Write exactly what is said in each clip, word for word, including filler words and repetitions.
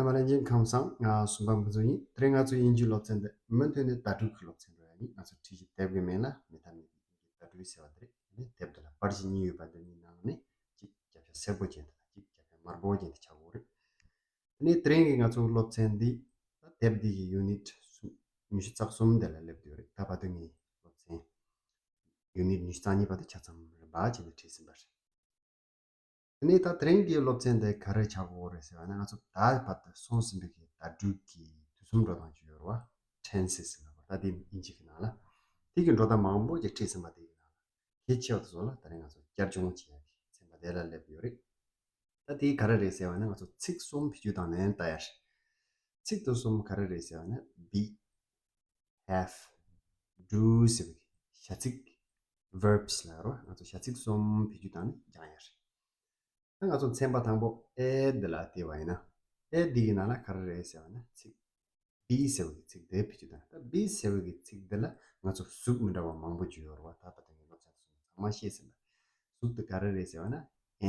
ཚང་མ་ལྷན་རྒྱས་ཁམས་བཟང་། ང་སུམ་པ་ཕུན་ཚོགས་ཡིན། དེ་རིང་ང་ཚོ་དབྱིན་ཇིའི་སློབ་ཚན་འདི་མུ་མཐུད་ནས་ཟླ་དྲུག་གི་སློབ་ཚན་འགྲོ་ཡ་ཡིན། ང་ཚོ་ཁྲིད་གཞི་དེབ་ཀྱི་མིང་ལ་མེད་ཐབས་མེད་པའི་དབྱིན་ཇིའི་ཟླ་དྲུག་ཟེར་བ་དེ་རེད། ཨ་ནི་དེབ་འདི་ལ་པར་གཞི་གཉིས་ཡོད་པ་འདི་གཉིས་ནང་ནས་གཅིག་རྒྱབ་ཤ་སེར་པོ་ཅན་དེ་དང་གཅིག་རྒྱབ་ཤ་དམར་པོ་ཅན་དེ་ཆགས་ཡོད་རེད། དེ་ནས་དེ་རིང་གི་ང་ཚོའི་སློབ་ཚན་འདི་ད་དེབ་འདི་གི་ཡུ་ནིཊ་གསུམ། ཉི་ཤུ་རྩ་གསུམ་དེ་ལ་སླེབས་ཡོད་རེད། ད་བར་དུ་ངས་སློབ་ཚན་ཡུ་ནིཊ་ཉི་ཤུ་རྩ་གཉིས་བར་དུ་ཆ་ཚང་རིམ་པ་བྱས་ནས་ཁྲིད་ཟིན་པ་རེད། དེ་ནས་ད་དེ་རིང་གི་སློབ་ཚན་འདི་ག་རེ་ཆགས་ཀྱི་ཡོད་རེད་ཟེར་བ་ན། ང་ཚོ་ད་བར་དུ་སོང་ཟིན་པའི་གི་ཟླ་དྲུག་གི་དུས་གསུམ་འགྲོ་སྟངས་ཅིག་ཡོད་རེད་བ། ཊེན་སི་ཟེར་ལབ་པ། ད་དེ་དབྱིན་ཇི་གི་ནང་ལ་དེ་གི་འགྲོ་སྟངས་མང་པོ་ཅིག་ཁྲིད་ཟིན་པ། དེ་གི་ནང་ལ་གལ་ཆེ་བ་དེ་ཚོ་ལ་ད་རིང་ང་ཚོ་བསྐྱར་སྦྱོང་བྱེད་ཡ་གི་ཚན་པ་དེ་ལ་སླེབས་ཡོད་རེད། ད་དེ་ག་རེ་རེད་ཟེར་བ་ན། ང་ཚོ་ཚིག་གསུམ་བེད་སྤྱོད་བཏང་ནས་ལྟ་ཡ་རེད། ཚིག་དེ་གསུམ་ག་རེ་རེད་ཟེར་བ་ན། be, have, do ཟེར་བའི་བྱ་ཚིག། verbs ལབ་རོ། ང་ཚོ་བྱ་ཚིག་གསུམ་བེད་སྤྱོད་བཏང་ནས་སྦྱང་ཡ་རེད། ད་ང་ཚོ་ཚན་པ་དང་པོ་ཨེ་འདི་ལ་བལྟས་པ་ཡིན་ན། ཨེ་འདི་གི་ནང་ལ་ག་རེ་རེད་ཟེར་བ་ན། ཚིག་be ཟེར་བའི་ཚིག་དེ་བེད་སྤྱོད་བཏང་། ད་be ཟེར་བའི་ཚིག་འདི་ལ་ང་ཚོ་གཟུགས་མི་འདྲ་བ་མང་པོ་ཅིག་ཡོད་རེད་བ། ད་ད་ལྟ་ངས་སློབ་ཚན་གསུམ་ཚང་མ་ཤེས་ཟིན་པ། གཟུགས་དེ་ག་རེ་རེད་ཟེར་བ་ན།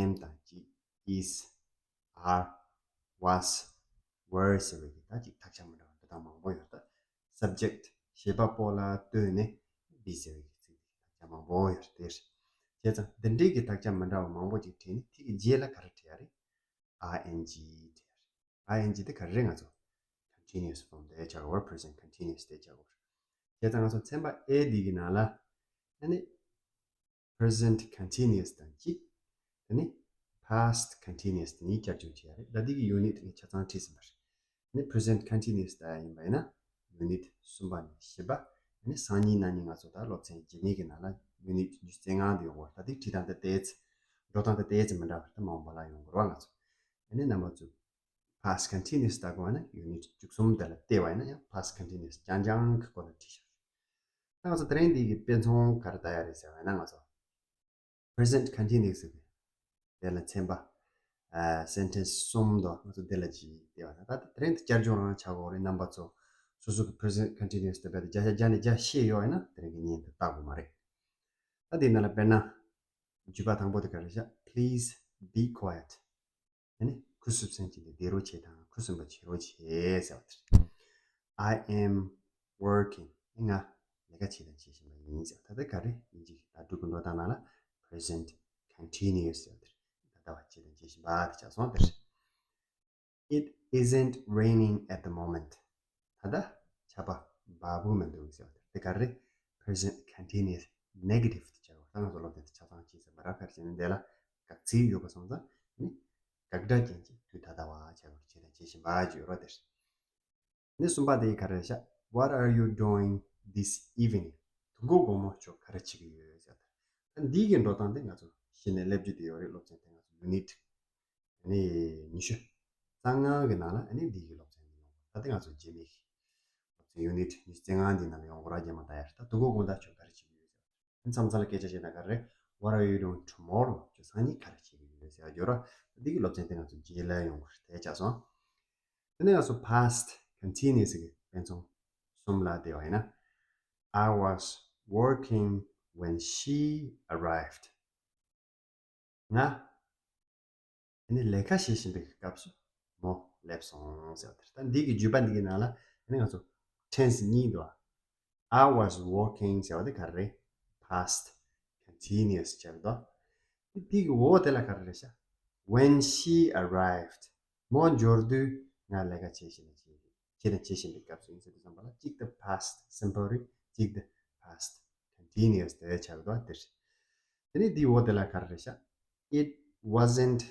am དང་གཅིག is, are, was, were ཟེར་བའི་གི་ད་ཅིག་དག་ཆ་མི་འདྲ་བ་འདི་དག་མང་པོ་ཡོད། ད་subject བྱེད་པ་པོ་ལ་ལྟོས་ནས་be ཟེར་བའི་གི་ཚིག་དེ་དག་ཆ་མང་པོ་ཡོད་རེད། དེ་བྱས་ཙང་འདི་འདྲའི་གི་དག་ཆ་མི་འདྲ་བ་མང་པོ་ཅིག་བྲིས་ནས་དེ་གི་རྗེས་ལ་ག་རེ་བྲིས་ཡ་རེད། ing བྲིས་ཡ་རེད། ing དེ་ག་རེ་རེད། ང་ཚོ་continuous form དེ་ཆགས་ཡོད་རེད། present continuous དེ་ཆགས་ཡོད་རེད། བྱས་ཙང་ང་ཚོ་ཚན་པ་ཨེ་འདི་གི་ནང་ལ་ཨ་ནི་present continuous དང་གཅིག་དེ་ནི་past continuous དེ་གཉིས་བསྐྱར་སྦྱོང་བྱེད་ཡ་རེད། ད་འདི་གི་ཡུ་ནིཊ་ངས་ཆ་ཚང་ཁྲིད་ཟིན་པ་རེད། ཨ་ནི་present continuous ལྟ་ཡ་ཡིན་པ་ཡིན་ན། ཡུ་ནིཊ་གསུམ་པ་ནས་བཞི་པ། ཨ་ནི་སང་ཉིན་གནངས་ཉིན་ང་ཚོ་ད་སློབ་ཚན་རྗེས་མའི་གི་ནང་ལ་ཡུ་ནིཊ་ཉི་ཤུ་རྩ་ལྔ་དེ་ཡོང་གི་རེད། ད་འདི་ཁྲིད་སྟངས་དེ་ཏོག་ཙམ་འགྲོ་སྟངས་དེ་ཏོག་ཙམ་མི་འདྲ་བ་རེད། ད་མ་འོངས་པ་ལ་ཡོང་གི་རེད་བ། ང་ཚོ་ཨ་ནི་རྣམ་པ་ཚོ་past continuous ལྟ་དགོས་པ་ན་ཡུ་ནིཊ་བཅུ་གསུམ་དེ་ལ་བལྟས་པ་ཡིན་ན་ཡང་past continuous རྐྱང་རྐྱང་གི་སྐོར་ལ་ཁྲིད་ཤག་ད་ང་ཚོ་དེ་རིང་འདི་གི་དཔེ་མཚོན་ག་རེ་ལྟ་ཡ་རེད་ཟེར་བ་ཡིན་ན། ང་ཚོ་present continuous གི་དེ་ལ་ཚན་པ་ཨ་sentence གསུམ་དོ། ང་ཚོ་དེ་ལ་ཅིག་བལྟས་པ་ན། ད་དེ་རིང་དེ་བསྐྱར་སྦྱོང་རང་ཆགས་ཀྱི་ཡོད་རེད། རྣམ་པ་ཚོ་སོ་སོ་གི་present continuous དེ་རྦད་དེ་བརྒྱ་ཆ་བརྒྱ་ནས་བརྒྱ་ཤེས་ཡོད་ཡིན་ན་དེ་རིང་གི་བརྙན་དེ་ལྟ་དགོས་མ་རེད། ད་དེའི་ནང་ལ་དཔེར་ན་བརྗོད་པ་དང་པོ་དེ་ག་རེ་བྱ། Please be quiet. ཨ་ནི་ཁུ་སིམ་སིམ་བྱས་ནས་བསྡད་རོགས་བྱེད་དང་། ཁུ་སིམ་པ་བྱེད་རོགས་བྱེད་ཟེར་བ་དེ་རེད། I am working. ང་ལས་ཀ་བྱེད་དང་བྱེད་བཞིན་པ་ཡིན་ཟེར་བ། ད་ལྟ་ག་རེ་ཡིན་གཅིག་ད་འབྲུ་གུ་འགྲོ་སྟངས་ནང་ལ་present continuous ཟེར་བ་དེ་རེད། ད་ལྟ་བ་བྱེད་དང་བྱེད་བཞིན་པ་དེ་ཆགས་སོང་། དེ་རེད། It isn't raining at the moment. ད་ལྟ་ཆར་པ་འབབ་ཀྱི་མི་འདུག་ཟེར་བ་དེ་ག་རེ། present continuous negative དེ་བྱ་བ། ད་ང་ཚོ་སློབ་ཚན་དེ་ཆ་ཚང་བྱས་ཟིན་པ་ར། ག་རེ་བྱས་ན་འདི་ལ་དགག་ཚིག་ཡོད་པ་སོང་ཙང་ནི་དགག་སྒྲ་ཅན་གྱི་དུས་ད་ལྟ་བ་བྱ་བ་བྱེད་དང་བྱེད་བཞིན་པ་ཅིག་ཡོད་ར། དེ་ནི་གསུམ་པ་དེ་ག་རེ་བྱ། What are you doing this evening? དུས་འཁོར་དགོང་མོ་ཁྱོད་ག་རེ་བྱེད་ཀྱི་ཡོད་ཟེར་བ་དེ། ད་འདི་གི་འགྲོ་སྟངས་དེ་ང་ཚོ་གཞི་ནས་སླེབས་རྒྱུ་དེ་ཡོད་རེད། སློབ་ཚན་དེ་ང་ཚོ་ཡུ་ནིཊ་ཨ་ནི་ཉི་ཤུ་རྩ་ལྔ་གི་ནང་ལ་ཨ་ནི་འདི་གི་སློབ་ཚན་འདི་ཡོང་གི་རེད། ད་ལྟ་ང་ཚོ་རྗེས་མའི་གི་སློབ་ཚན་ཡུ་ནིཊ་ཉི་ཤུ་རྩ་ལྔ་འདི་ནང་ལ་ཡོང་གི་རེད། རྗེས་མ་ལྟ་ཡ་རེད། ད་དུས་འཁོར་དགོང་དག་ཁྱོད་ག་རེ་བྱེད་ཀྱི་ཡོད་ཟེར་བ། མཚམས་མཚམས་ལ་སྐད་ཆ་བཤད་ན་ག་རེ། What are you doing tomorrow? ཁྱོད་སང་ཉིན་ག་རེ་བྱེད་ཀྱི་ཡོད་ཟེར་ཡ་ཡོད་ར། འདི་གི་སློབ་ཚན་དེ་ང་ཚོ་རྗེས་ལ་ཡོང་གི་རེད། དེ་ཆགས་སོང་། དེ་ནས་ང་ཚོ་past continuous གི་དཔེ་མཚོན་གསུམ་ལ་བལྟས་པ་ཡིན་ན། I was working when she arrived. ང་ཨ་ནི་ལས་ཀ་བྱེད་བཞིན་པའི་སྐབས་སུ་མོ་སླེབས་སོང་ཟེར་བ་དེ་རེད། ད་འདི་གི་བརྗོད་པ་འདི་གི་ནང་ལ་ཨ་ནི་ང་ཚོ་ཊེན་སི་གཉིས་འདུག་ཨ། I was working ཟེར་བ་དེ་ག་རེ་རེད། past continuous བྱས་འདུག་ཨ། འདི་གི་འོག་དེ་ལ་ག་རེ་རེད་ཤག When she arrived. མོ་འབྱོར་དུས་ང་ལས་ཀ་བྱེད་བཞིན་བྱེད་བྱེད་དང་བྱེད་བཞིན་པའི་སྐབས་སུ་ཡིན་ཟེར་དུས་ཙམ་པ་ལ་གཅིག་དེ་past simple རེད། གཅིག་དེ་past continuous དེ་ཆགས་འདུག་ཨ། དེ་རེད། དེ་ནས་འདིའི་འོག་དེ་ལ་ག་རེ་རེད་ཤག It wasn't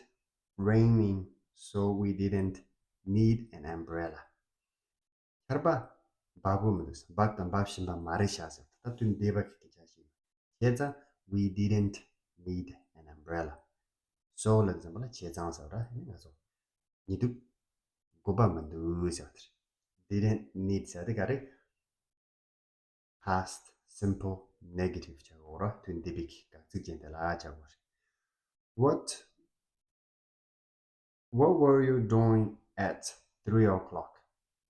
raining, so we didn't need an umbrella. ཆར་པ་འབབ་ཀྱི་མི་འདུག་འབབ་དང་འབབ་བཞིན་པ་མ་རེད་ཤག་ཟེར། ད་དུས་འདས་པ་གི་སྐད་ཆ་ཞིག་བྱས་ཙང་། We didn't need an umbrella. So ལབ་ཙམ་པ་ལ་བྱས་ཙང་ཟེར་བ་ར། ང་ཚོ་ཉི་གདུགས་དགོས་པ་མི་འདུག་ཟེར་བ་དེ་རེད། Didn't need ཟེར་དེ་ག་རེད། Past simple negative བྱ་དགོས་ར། དུས་འདས་པའི་གི་དགག་ཚིག་ཅན་དེ་ལ་བྱ་དགོས་རེད། What What were you doing at three o'clock?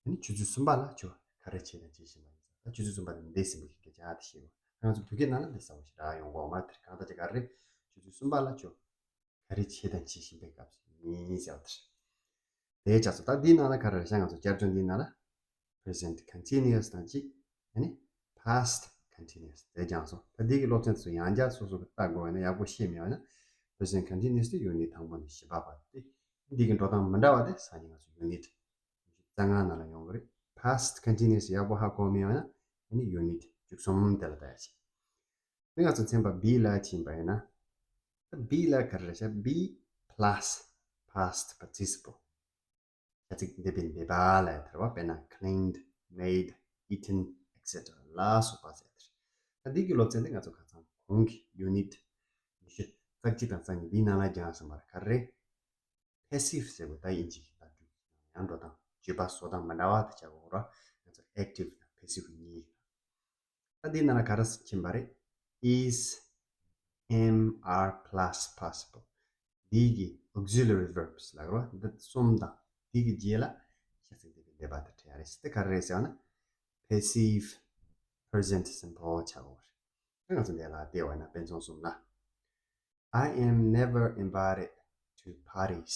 ཨ་ནི་ཆུ་ཚོད་གསུམ་པ་ལ་ཁྱོད་ག་རེ་བྱེད་དང་བྱེད་བཞིན་པ་ཡིན་ཟེར། ད་ཆུ་ཚོད་གསུམ་པ་དེ་འདས་ཟིན་པའི་སྐད་ཆ་དེ་བཤད་དགོས། ང་ཚོ་བོད་སྐད་ནང་ལ་འདི་གསལ་པོ་ཞིག་རག་ཡོང་གི་མ་རེད། དེ་གང་ལྟར་ཅིག་ག་རེ་རེད། ཆུ་ཚོད་གསུམ་པ་ལ་ཁྱོད་ག་རེ་བྱེད་དང་བྱེད་བཞིན་པའི་སྐབས་སུ་ཡིན་ཟེར་བ་དེ་རེད། དེ་བྱས་སོང་། ད་འདིའི་ནང་ལ་ག་རེ་རེད་ཤག་ང་ཚོ་བསྐྱར་སྦྱོང་འདིའི་ནང་ལ་present continuous དང་གཅིག་ཨ་ནི་past continuous དེ་སྦྱངས་སོང་། ད་འདི་གི་སློབ་ཚན་དེ་ཚོ་ཡང་བསྐྱར་སོ་སོ་གི་ལྟ་དགོས་ཡོད་ན། ཡག་པོ་ཤེས་མེད་ཡོད་ན་present continuous དེ་ཡུ་ནིཊ་དང་པོ་ནས་བཞི་པ་བར་དེ། འདི་གི་འགྲོ་སྟངས་མི་འདྲ་བ་དེ་སང་ཉིན་ང་ཚོ་ཡུ་ནིཊ་ཉི་ཤུ་རྩ་ལྔ་ནང་ལ་ཡོང་གི་རེད། past continuous ཡག་པོ་ཧ་གོ་མེད་ཡོད་ན་ཨ་ནི་ཡུ་ནིཊ་བཅུ་གསུམ་དེ་ལ་ལྟ་ཡ་བྱེད། དེ་ང་ཚོ་ཚན་པ་B ལ་ཕྱིན་པ་ཡིན་ན། ད་B ལ་ག་རེ་རེད་ཤག B plus past participle བྱ་ཚིག་འདས་པའི་འདས་པ་ལ་ཡ་དེ་རེད་བ། དཔེར་ན་cleaned, made, eaten, et cetera ལ་སོགས་པ་ཟེར་དེ་རེད། ད་འདི་གི་སློབ་ཚན་དེ་ང་ཚོ་ཁ་སང་གོང་གི་ཡུ་ནིཊ་ཉི་ཤུ་རྩ་གཅིག་དང་རྩ་གཉིས་འདིའི་ནང་ལ་སྦྱངས་ཟིན་པ་རེད། ག་རེ་རེད། passive ཟེར་བ་ད་དབྱིན་ཇི་གི་ད་འགྲོ་ཡང་འགྲོ་སྟངས་བརྗོད་པ་བཟོ་སྟངས་མི་འདྲ་བ་དེ་བྱ་དགོས་ར། ང་ཚོ་active དང་passive གཉིས། ད་འདི་ནང་ལ་ག་རེ་ཕྱིན་པ་རེད། is, am, are plus participle འདི་གི་auxiliary verbs ལ་ར། འདི་གསུམ་དང་འདི་གི་རྗེས་ལ་བྱ་ཚིག་འདས་པའི་འདས་པ་དེ་བྲིས་ཡ་རེད། དེ་ག་རེ་རེད་ཟེར་ན་passive present simple བྱ་དགོས་རེད། ད་ང་ཚོ་འདི་ལ་བལྟས་པ་ཡིན་ན་དཔེ་མཚོན་གསུམ་ལ། I am never invited to parties.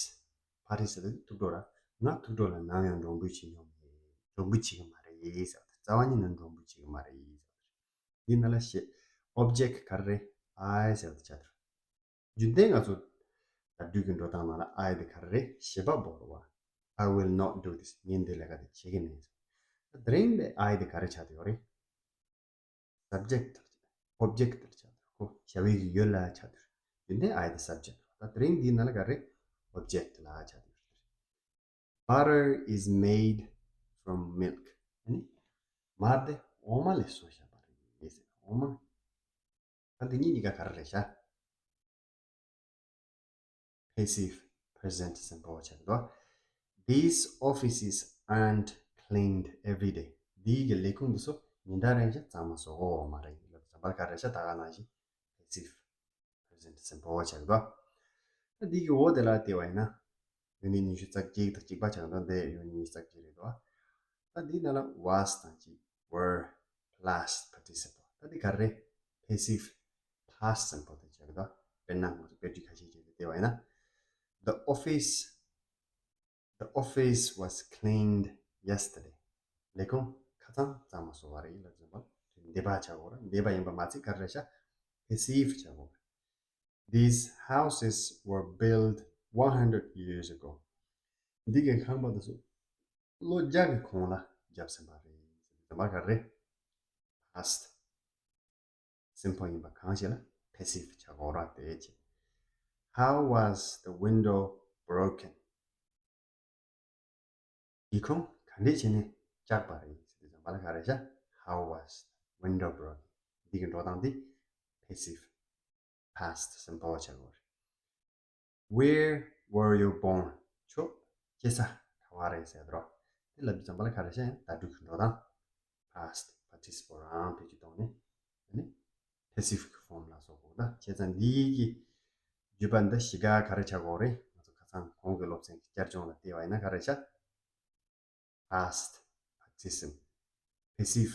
parties ཟེར་དུས་ཐུག་འཕྲད་ར། ང་ཐུག་འཕྲད་ལ་ནམ་ཡང་འགྲོ་འབུལ་བྱེད་མྱོང་མེད། འགྲོ་འབུལ་བྱེད་ཀྱི་མ་རེད་ཟེར་བ་དེ། རྩ་བ་ཉིད་ནས་འགྲོ་འབུལ་བྱེད་ཀྱི་མ་རེད་ཟེར་བ་དེ། འདི་ནང་ལ་བཤད། object ག་རེ་རེད། I ཟེར་བ་དེ་ཆགས་འདུག་རྒྱུན་ལྡན་ང་ཚོ་ད་དུས་ཀྱི་འགྲོ་སྟངས་ནང་ལ་I དེ་ག་རེ་རེད། བྱེད་པ་པོ་རེད་བ། I will not do this. ངས་འདི་ལས་ཀ་དེ་བྱེད་ཀྱི་མེད། ད་དེ་རིང་འདི་I དེ་ག་རེ་ཆགས་བསྡད་ཡོད་རེད། subject དེར་ཆགས། object དེར་ཆགས། ཁོ་བྱ་བའི་གི་ཡུལ་ལ་ཆགས་འདུག་རྒྱུན་ལྡན་I དེ་subject རེད། ད་དེ་རིང་འདིའི་ནང་ལ་ག་རེ་རེད། object ལ་ཆགས་འདུག Butter is made from milk. ཨ་ནི་མར་དེ་འོ་མ་ལས་བཟོས་བཞག་པ་རེད། འོ་མ། ད་འདི་གཉིས་གཉིས་ཀ་ག་རེ་རེད་ཤག passive present simple བྱ་གི་འདུག These offices aren't cleaned every day. འདིའི་གི་ལས་ཁུངས་འདི་ཚོ་ཉིན་ལྟར་རང་བཞིན་གཙང་མ་བཟོ་གི་ཡོད་མ་རེད། ལབ་ཙམ་པར་ག་རེ་ཤག་ད་ག་ནང་བཞིན་passive present simple བྱ་གི་འདུག་ད་འདི་གི་འོག་དེ་ལ་བལྟས་པ་ཡིན་ན་ཡུ་ནིཊ་ཉི་ཤུ་རྩ་གཅིག་དང་གཅིག་པ་ཆགས་འདུག་འདི་ཡུ་ནིཊ་ཉི་ཤུ་རྩ་གཅིག་རེད་འདུག་ད་འདི་ནང་ལ་was དང་གཅིག were plus participle ད་འདི་ག་རེ་རེད། passive past simple དེ་བྱ་གི་འདུག་དཔེར་ན་ང་ཚོ་དཔེ་བརྗོད་ཁ་ཤས་བྱས་ཏེ་བལྟས་པ་ཡིན་ན། The office The office was cleaned yesterday. ལས་ཁུངས་ཁ་སང་གཙང་མ་བཟོས་པ་རེད་ལབ་ཙམ་པ། འདས་པ་ཆགས་ཡོད་རེད། འདས་པ་ཡིན་པ་མ་ཚད་ག་རེ་རེད་ཤག passive ཆགས་ཡོད་རེད། These houses were built one hundred years ago. འདི་གའི་ཁང་པ་དེ་ཚོ་ལོ་བརྒྱ་གི་གོང་ལ་བརྒྱབ་ཟིན་པ་རེད། ལབ་ཙམ་པ་ག་རེ་རེད། past simple ཡིན་པ་གང་ཞིག་ལ་passive བྱ་དགོས་ར་དེ་བྱེད། How was the window broken? སྒེའུ་ཁུང་ག་འདྲས་བྱས་ནས་བཅག་པ་རེད་ཟེར་དུས་ཙམ་པ་ལ་ག་རེ་བྱ། How was the window broken? འདི་གི་འགྲོ་སྟངས་འདི་passive past simple བྱ་དགོས་རེད། Where were you born? ཁྱོད་སྐྱེས་ས་ག་བ་རེད་ཟེར་དུས་རོ། དེ་ལབ་དུས་ཙམ་པ་ལ་ག་རེ་བྱ། ཡང་ད་དུས་ཀྱི་འགྲོ་སྟངས་past participle རང་བེད་སྤྱོད་གཏོང་ནས་ཨ་ནི་passive གི་form ལ་སོགས་དགོས། ད་བྱས་ཙང་འདིའི་གི་བརྗོད་པ་འདི་གཞི་ག་ག་རེ་ཆགས་དགོས་རེད། ང་ཚོ་ཁ་སང་གོང་གི་སློབ་ཚན་གྱི་བསྐྱར་སྦྱོང་ལ་བལྟས་པ་ཡིན་ན་ག་རེ་བྱ། past participle passive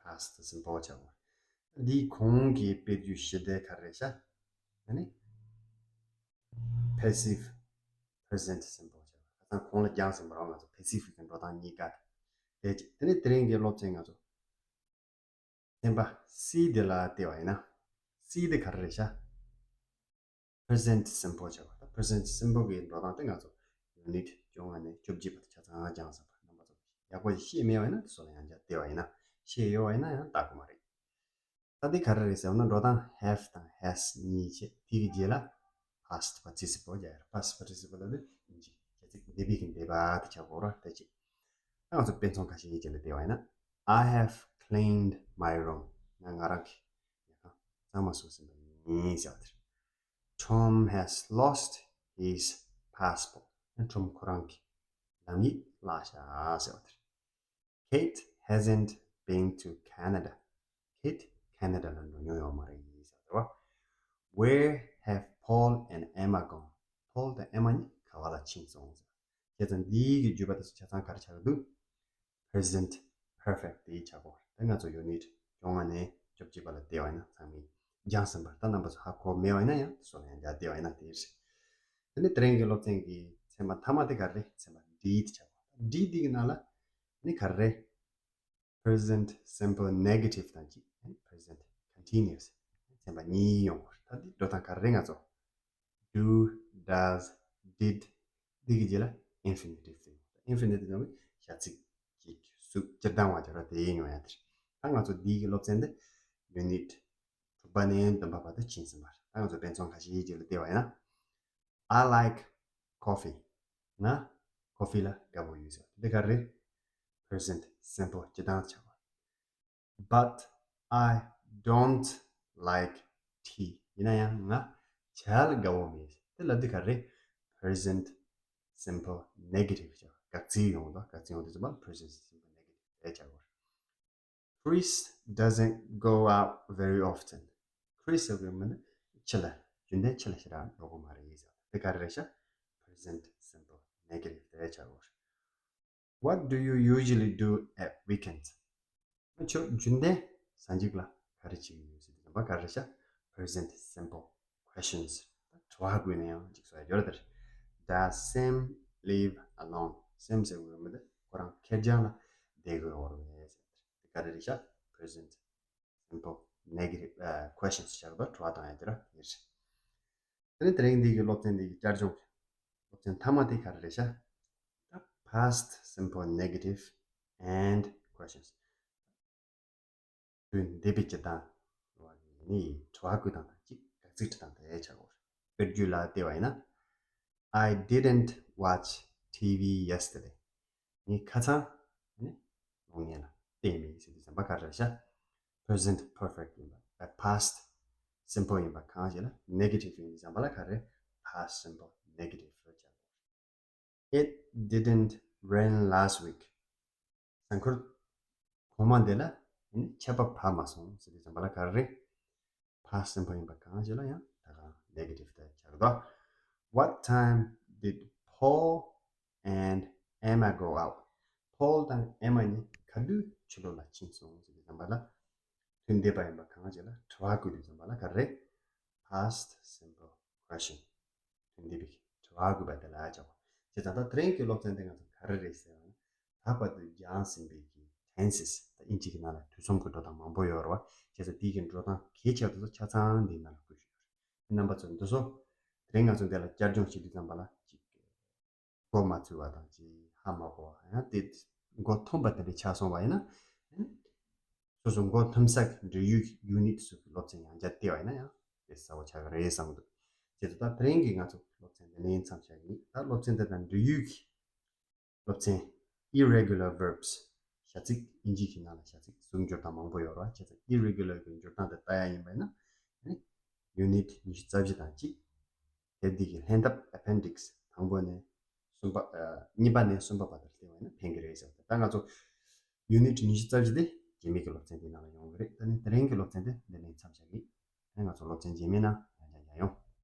past simple བྱ་དགོས། འདིའི་གོང་གི་དཔེ་བརྗོད་གཞི་དེ་ག་རེ་རེད་ཤག་ཨ་ནི་passive present simple བྱ་དགོས། ཁ་སང་གོང་ལ་སྦྱངས་ཟིན་པ་རང་ང་ཚོ་passive གི་འགྲོ་སྟངས་གཉིས་ཀ་དེ་བྱས། དེ་ནས་དེ་རིང་གི་སློབ་ཚན་ང་ཚོ་ཚན་པ་C འདི་ལ་བལྟས་པ་ཡིན་ན། C འདི་ག་རེ་རེད་ཤག present simple བྱ་དགོས། ད་present simple གི་འགྲོ་སྟངས་དེ་ང་ཚོ་unit བཅོ་ལྔ་ནས་བཅོ་བརྒྱད་བར་དུ་ཆ་ཚང་སྦྱངས་ཟིན་པ། རྣམ་པ་ཚོ་ཡག་པོ་ཞིག་ཤེས་མེད་པ་ཡིན་ན་དེ་ཚོ་ལ་ཡང་བསྐྱར་བལྟས་པ་ཡིན་ན། ཤེས་ཡོད་པ་ཡིན་ན་ཡང་བལྟ་དགོས་མ་རེད། ད་འདི་ག་རེ་རེད་ཟེར་ན་འགྲོ་སྟངས་have དང་has གཉིས་བྱས། དེ་གི་རྗེས་ལ་past participle རྒྱག་ཡ་རེད། past participle ལབ་དུས་ཡིན་གཅིག་བྱ་ཚིག་འདས་པའི་གི་འདས་པ་དེ་ཆགས་དགོས་ར། དེ་གཅིག་ད་ང་ཚོ་དཔེ་མཚོན་ཁ་ཤས་ཡིན་གཅིག་ལ་བལྟས་པ་ཡིན་ན། I have cleaned my room. ང་ང་རང་གི་ཉལ་ཁང་གཙང་མ་བཟོས་ཟིན་པ་ཡིན་ཟེར་བ་དེ་རེད། Tom has lost his passport. ཁྲོམ་ཁོ་རང་གི་ལམ་ཡིག་བརླགས་ཤག་ཟེར་བ་དེ་རེད། Kate hasn't been to Canada. Kate Canada ལ་འགྲོ་མྱོང་ཡོད་མ་རེད་ཟེར་བ་དེ་རེད་བ། Where have Paul and Emma gone? Paul དང་Emma གཉིས་ག་བ་ལ་ཕྱིན་སོང་ཟེར། བྱས་ཙང་འདིའི་གི་བརྗོད་པ་དེ་ཚོ་ཆ་ཚང་ག་རེ་ཆགས་འདུག present perfect དེ་ཆགས་གོ། ད་ང་ཚོ་unit བཅོ་ལྔ་ནས་བཅོ་བརྒྱད་བར་ལ་བལྟས་པ་ཡིན་ན་ཚང་མས་སྦྱངས་ཟིན་པ་རེད། ད་རྣམ་པ་ཚོ་ཧ་གོ་མེད་པ་ཡིན་ན་ཡང་དེ་ཚོ་ལ་ཡང་བསྐྱར་བལྟས་པ་ཡིན་ན་དེ་རེད། དེ་ནས་དེ་རིང་གི་སློབ་ཚན་གྱི་ ཚན་པ་མཐའ་མ་དེ་ག་རེ་རེད། ཚན་པ་did ཆགས་པ། did འདི་གི་ནང་ལ་ནི་ག་རེ་རེད། present simple negative དང་གཅིག present continuous ཚན་པ་གཉིས་ཡོང་བ་རེད། ད་འདི་འགྲོ་སྟངས་ག་རེ་རེད། ང་ཚོ་do, does, did འདི་གི་རྗེས་ལ་infinitive དེ་ཡོང་། infinitive དེ་ནི་བྱ་ཚིག་ཅིག་གཟུགས་སྤྱིར་བཏང་བ་བྱ་ར་དེ་ཡིན་ཡོང་ཡ་དེ་རེད། ད་ང་ཚོ་འདི་གི་སློབ་ཚན་འདི་unit དྲུག་པ་ནས་བདུན་པ་བར་དུ་ཕྱིན་ཟིན་པ་རེད། ད་ང་ཚོ་དཔེ་མཚོན་ཁ་ཤས་རྗེས་ལ་བལྟས་པ་ཡིན་ན། I like coffee. ང་coffee ལ་དགའ་པོ་ཡོད་ཟེར་བ་འདི་ག་རེད། present simple སྤྱིར་བཏང་ཆགས་པ། But I don't like tea. ཡིན་ན་ཡང་ང་ཇ་ལ་དགའ་པོ་མེད། དེ་ལབ་དུས་ག་རེ་རེད། present simple negative ཆགས། དགག་ཚིག་ཡོང་དོ། དགག་ཚིག་ཡོང་དུས་ཙམ་པ་present simple negative དེ་ཆགས་དགོས། Chris doesn't go out very often. Chris ཟེར་བའི་མི་ནི་ཕྱི་ལ་རྒྱུན་ལྡན་ཕྱི་ལ་ཞེ་དྲག་འགྲོ་གི་མ་རེད་ཟེར། དེ་ག་རེ་རེད་ཤག present simple negative དེ་ཆགས་དགོས། What do you usually do at weekends? ཁྱོད་རྒྱུན་ལྡན་གཟའ་མཇུག་ལ་ག་རེ་བྱེད་ཀྱི་ཡོད་ཟེར་དུས་ཙམ་པ་ག་རེ་ཤག present simple questions དྲི་བ་བཀོད་ནས་ཡང་ཅིག་བཟོ་ཡ་ཡོད་རེད། དེར། Does Sam live alone? Sam ཟེར་བའི་མི་དེ་ཁོ་རང་ཁེར་རྐྱང་ལ་བསྡད་ཀྱི་ཡོད་རེད་ཟེར། དེ་ག་རེ་རེད་ཤག present simple negative questions ཞེས་པ་དྲི་བ་བཏང་ཡ་དེ་ར་དེ་རེད། དེ་ནས་དེ་རིང་འདི་གི་སློབ་ཚན་འདི་གི་བསྐྱར་སྦྱོང་། སློབ་ཚན་མཐའ་མ་དེ་ག་རེ་རེད་ཤག་ད་past simple negative and questions དུས་འདས་པའི་སྤྱིར་བཏང་ནི་དྲི་བ་བཀོད་སྟངས་དང་གཅིག་དགག་ཚིག་འབྲི་སྟངས་དེ་ཆགས་དགོས་རེད། དཔེར་བརྗོད་ལ་བལྟས་པ་ཡིན་ན། I didn't watch T V yesterday. ངས་ཁ་སང་ནི་གློག་བརྙན་ལ་བལྟས་མེད་ཟེར་དུས་ཙམ་པ་ག་རེ་རེད་ཤག present perfect ཡིན་པ། past simple ཡིན་པ་གང་ཞིག་ལ་negative ཡིན་དུས་ཙམ་པ་ལ་ག་རེ། past simple negative རེད་ཆགས་དགོས། It didn't rain last week. གཟའ་འཁོར་གོང་མ་འདི་ལ་ནི་ཆར་པ་བབས་མ་སོང་ཟེར་དུས་ཙམ་པ་ལ་ག་རེ་རེད། past simple ཡིན་པ་གང་ཞིག་ལ་ཡང་ད་ག་negative དེ་ཆགས་འདུག What time did Paul and Emma go out? Paul དང་Emma གཉིས་ག་དུས་ཕྱི་ལོགས་ལ་ཕྱིན་སོང་ཟེར་དུས་ཙམ་པ་ལ། དུས་འདས་པ་ཡིན་པ་གང་ཞིག་ལ་དྲི་བ་བཀོད་དུས་ཙམ་པ་ལ་ག་རེ་རེད། past simple question དུས་འདས་པའི་དྲི་བ་བཀོད་པ་དེ་ལ་ཆགས་པ། བྱས་ཙང་ད་དེ་རིང་གི་སློབ་ཚན་འདི་ང་ཚོ་ག་རེ་རེད་ཟེར་བ་ན། ད་བར་དུ་སྦྱངས་ཟིན་པའི་གི་tenses ད་དབྱིན་ཇི་གི་ནང་ལ་དུས་མཚམས་ཀྱི་འགྲོ་སྟངས་མང་པོ་ཡོད་རེད་བ། བྱས་ཙང་དེའི་གི་འགྲོ་སྟངས་གལ་ཆེ་བ་དེ་ཚོ་ཆ་ཚང་འདིའི་ནང་ལ་བཀོད་ཞུས་ཡོད་རེད། རྣམ་པ་ཚོ་འདི་ཚོ་དེ་རིང་ང་ཚོ་འདི་ལ་བསྐྱར་སྦྱོང་བྱེད་དུས་ཙམ་པ་ལ་ཅིག་མགོ་མ་ཚོས་པ་དང་ཅིག་ཧ་མ་གོ་བ་ཡང་དེ་མགོ་འཐོམས་པ་དེ་འདྲ་ཆགས་སོང་བ་ཡིན་ན། སོ་སོ་མགོ་འཐོམས་ས་གི་འབྲེལ་ཡོད་ཀྱི་unit སོགས་ཀྱི་སློབ་ཚན་ཡང་བསྐྱར་བལྟས་པ་ཡིན་ན་ཡང་དེ་གསལ་པོ་ཆགས་ཀྱི་རེད་བསམ་གྱི་འདུག་བྱས་ཙང་ད་དེ་རིང་གི་ང་ཚོ་སློབ་ཚན་འདི་ནས་མཚམས་བཞག་གི་ཡིན། ད་སློབ་ཚན་འདི་དང་འབྲེལ་ཡོད་ཀྱི་སློབ་ཚན་irregular verbs བྱ་ཚིག་དབྱིན་ཇི་གི་ནང་ལ་བྱ་ཚིག་ཟུར་འབྱོར་སྟངས་མང་པོ་ཡོད་རེད་བ། བྱས་ཙང་irregular གི་འབྱོར་སྟངས་དེ་ལྟ་ཡ་ཡིན་པ་ཡིན་ན། unit ཉི་ཤུ་རྩ་བཞི་དང་གཅིག་དེབ་འདི་གི་ལྷན་ཐབས་appendix དང་པོ་ནས་གསུམ་པ། ཨ། གཉིས་པ་ནས་གསུམ་པ་བར་དུ་བལྟས་པ་ཡིན་ན་ཕན་གྱི་རེད་ཟེར་བ་དང་། ད་ང་ཚོ་unit ཉི་ཤུ་རྩ་བཞི་དེ་རྗེས་མའི་གི་སློབ་ཚན་འདིའི་ནང་ལ་ཡོང་གི་རེད། ད་ནི་དེ་རིང་གི་སློབ་ཚན་དེ་འདི་ནས་མཚམས་བཞག་གི་ཡིན། ད་ང་ཚོ་སློབ་ཚན་རྗེས་མའི་ནང་ཡང་བསྐྱར་མཇལ་ཡོང་།